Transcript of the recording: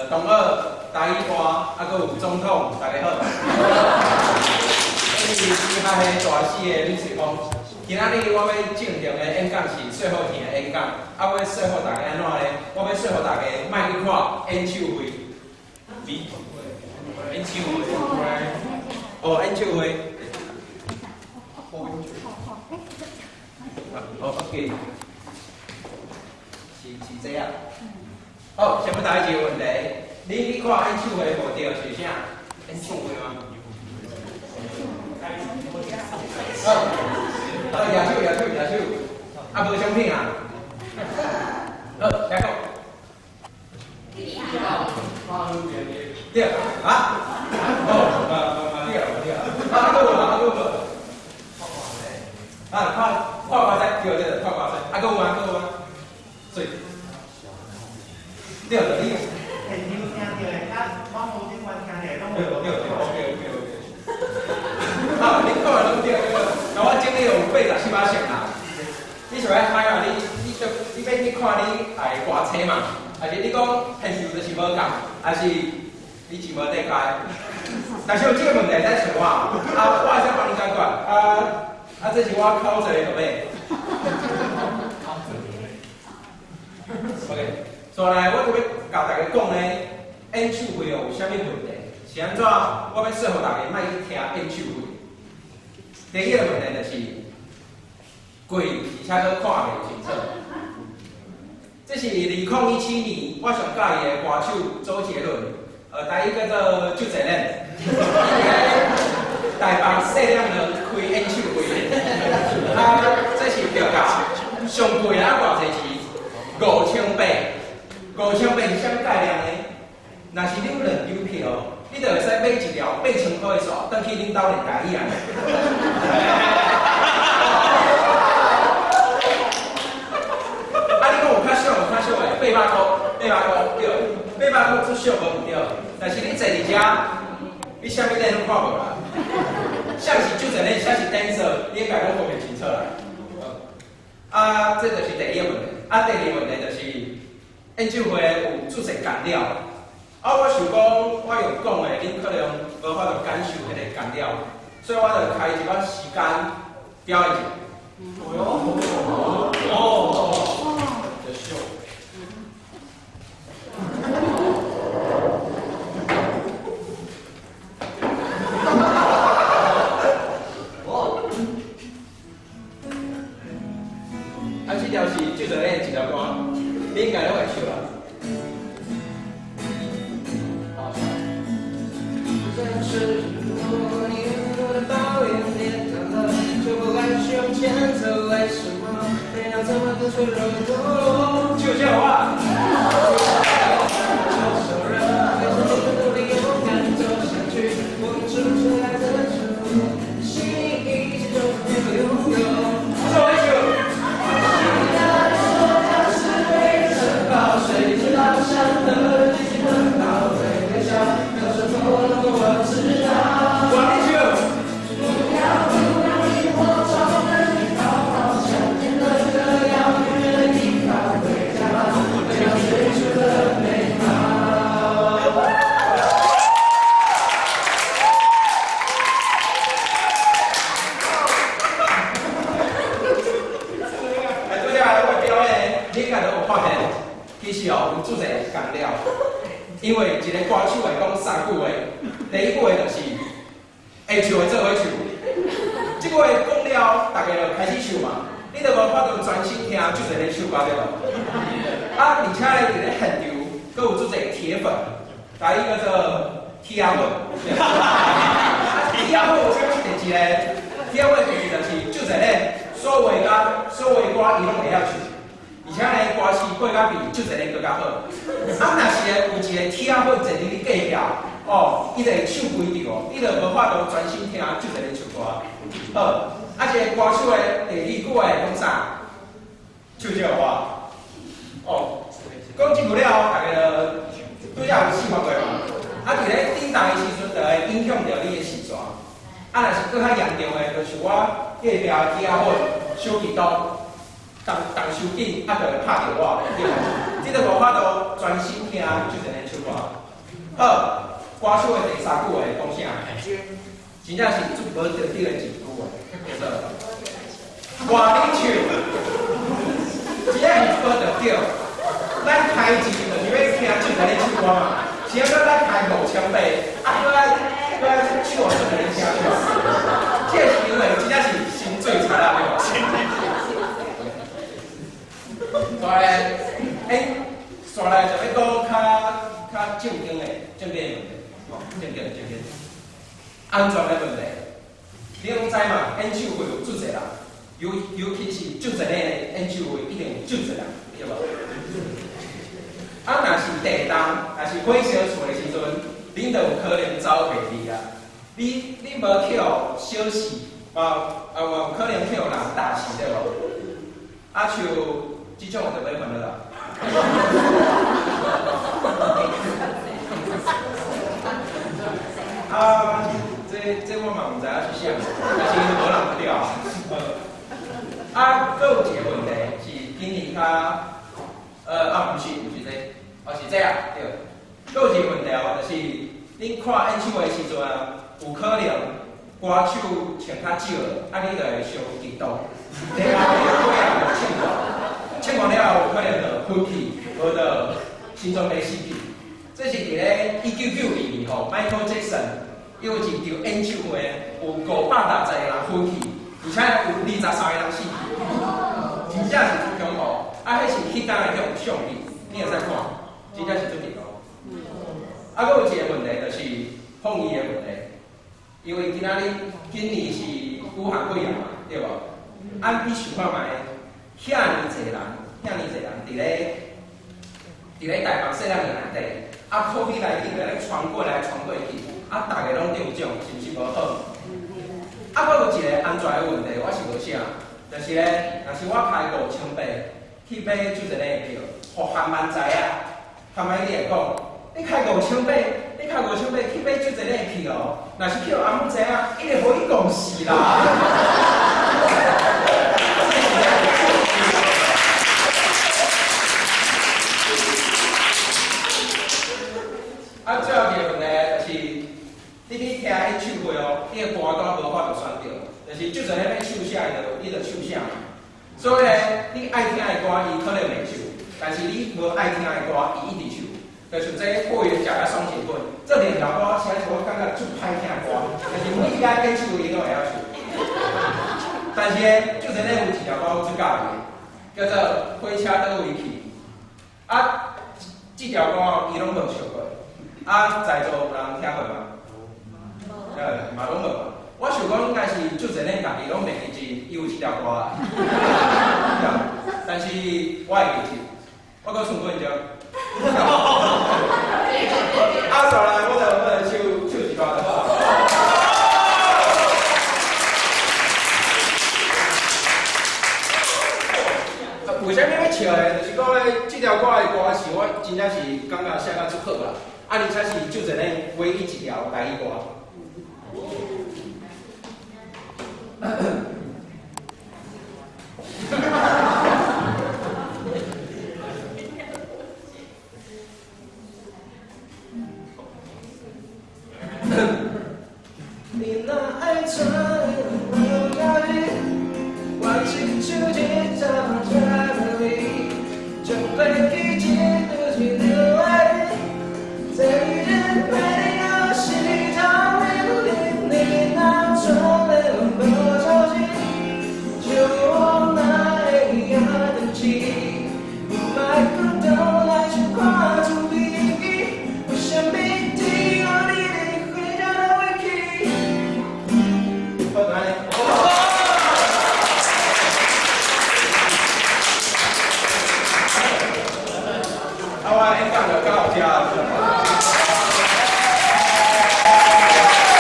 同學大一花，啊，閣有總統，大家好。我是醫學系大四的李瑞峰。今仔日我欲進行的演講是說服性的演講，啊，我欲說服大家按怎呢？我欲說服大家莫去看演唱會。演唱會。哦，演唱會。哦，OK。是是這樣。好，先問大家一個問題：你去看演唱會目的是啥？演唱會嗎？好，好，舉手，舉手，舉手。啊，無獎品啊？好，請講。對，啊？哦，嘛嘛嘛對，對。啊，閣有無？啊，閣有無？啊，看看歌仔，對對，看歌仔。啊，閣有嗎？閣有嗎？水。對，就你。現場聽著的，甲網路頂懸聽著的攏無對對對，OK OK OK。啊，你講的攏對對，共我整理有87把線啦。你想欲嗨啊？你就你欲去看你愛的歌星嘛？還是你講現場就是無仝，還是你錢無底開？但是有這個問題在找我，啊，我會使幫你解決。啊啊，這是我口濟的號碼。OK，所來我就欲共大家講呢，演唱會有啥物問題？是按怎？我欲說服大家莫去聽演唱會。第一個問題就是貴，而且閣看袂清楚。這是2017年我上佮意的歌手周杰倫，台語叫做周杰倫，台北細粒卵開演唱會，啊，這是票價上貴啊，偌濟錢？5800，5800是啥物概念呢？若是你有兩張票，你就會使買一條8000箍的線，轉去恁兜練台語啊。啊，你講有較俗，有較俗的，800箍，800箍對，800箍足俗無毋對，但是你坐佇遮，你啥物臉攏看無啦。啥是周杰倫，啥是 dancer，你應該攏分袂清楚啦。啊，這就是第一個問題。啊，第二個問題就是演唱會有足濟干擾。啊，我想講，我用講的，恁可能無法度感受彼個干擾，所以我就開一寡時間表演一下。哦喲，哦，就秀。啊，這條是周杰倫的一條歌，你應該攏會唱啦。唱這我。其實哦，有足濟干擾，因為一個歌手會講三句話，第一句話就是會唱的做伙唱，這句話講了，大家就開始唱嘛，你就無法度專心聽周杰倫唱歌對無？啊，而且咧，佇咧現場，閣有足濟鐵粉，台語叫做鐵仔粉。鐵仔粉有啥物特質咧？鐵仔粉特質就是周杰倫所有歌、所有歌伊攏會曉唱。而且呢，歌詞過甲比周杰倫閣較好。啊，若是咧有一個鐵仔粉坐佇你隔壁，哦，伊就會唱規著，你就無法度專心聽周杰倫唱歌。好，啊，這個歌手的第二句話講啥？唱這個話。哦，講這句了後，大家就拄才有試看過嘛？啊，佇咧頂動的時陣，就會影響著你的視線。啊，若是閣較嚴重的，就是我隔壁的鐵仔粉小激動。動動傷緊，啊，就會拍著我，對無？這就無法度專心聽周杰倫唱歌。好，歌手的第三句話講啥？真正是足無著調的一句話，叫做換你唱，真正是足無著調。咱開錢就是欲聽周杰倫唱歌嘛，是按怎咱開5000八，啊，閣愛閣愛唱周杰倫聽唱？這個行為真正是心醉賊啦，對無？煞來，欸，煞來就欲講較較正經的正經的問題，吼，正經正經，安全的問題。你攏知嘛？演唱會有足濟人，尤其是周杰倫的演唱會，一定有足濟人，對無？啊，若是地動，若是火燒厝的時陣，恁就有可能走袂離啊。你無去予燒死，嘛啊嘛有可能去予人踏死，對無？啊，像這種就欲還了啦。啊，這我嘛毋知影是啥，但是無人對啊。啊，閣有一個問題是今年較，啊，毋是毋是這，哦是這啊，對。閣有一個問題哦，就是恁看演唱會的時陣啊，有可能歌手穿較少，啊，你就會傷激動，然後你過來就唱歌，唱完了後有可能就昏去，無就心臟病死去。這是佇咧1992年吼，Michael Jackson 伊有一場演唱會，有560個人昏去，而且有23個人死去，真正是足恐怖。啊，彼是彼工的彼種相片，你會使看，真正是足激動。啊，閣有一個問題就是防疫的問題，因為今仔日今年是武漢肺炎嘛，對無？啊，你想看覓，遐爾濟人，遐爾濟人佇咧台北細漢內底，啊，COVID-19咧傳過來傳過去，啊，逐个攏中獎，是毋是無好？啊，閣有一個安全的問題，我是無啥，就是咧，若是我開5000八去買周杰倫的票，予韓萬知影，韓萬你會講，你開五千八，你開五千八去買周杰倫的票，若是去予阿母知影，一定予伊戇死啦！啊，最後一個問題就是，你去聽演唱會哦，你的歌單無法度選著，就是周杰倫欲唱啥，伊就唱啥嘛。所以咧，你愛聽的歌，伊可能袂唱，但是你無愛聽的歌，伊一直唱。就像這霍元甲佮雙截棍，這兩條歌實在是我感覺足歹聽的歌，但是每一擺演唱會伊攏會曉唱。但是咧，周杰倫有一條歌我足佮意的，叫做《火車佗位去》。啊，這條歌伊攏無唱過。啊，在座有人聽過嗎？嘛攏無。我想講應該是周杰倫家己攏袂記得伊有這條歌啊。但是我會記得，我閣剩幾分鐘。啊，煞來我就唱唱一段就好。為啥物欲笑呢？就是講咧，這條歌的歌詞，我真正是感覺寫甲足好啦。啊，而且是周杰倫唯一一條台語歌。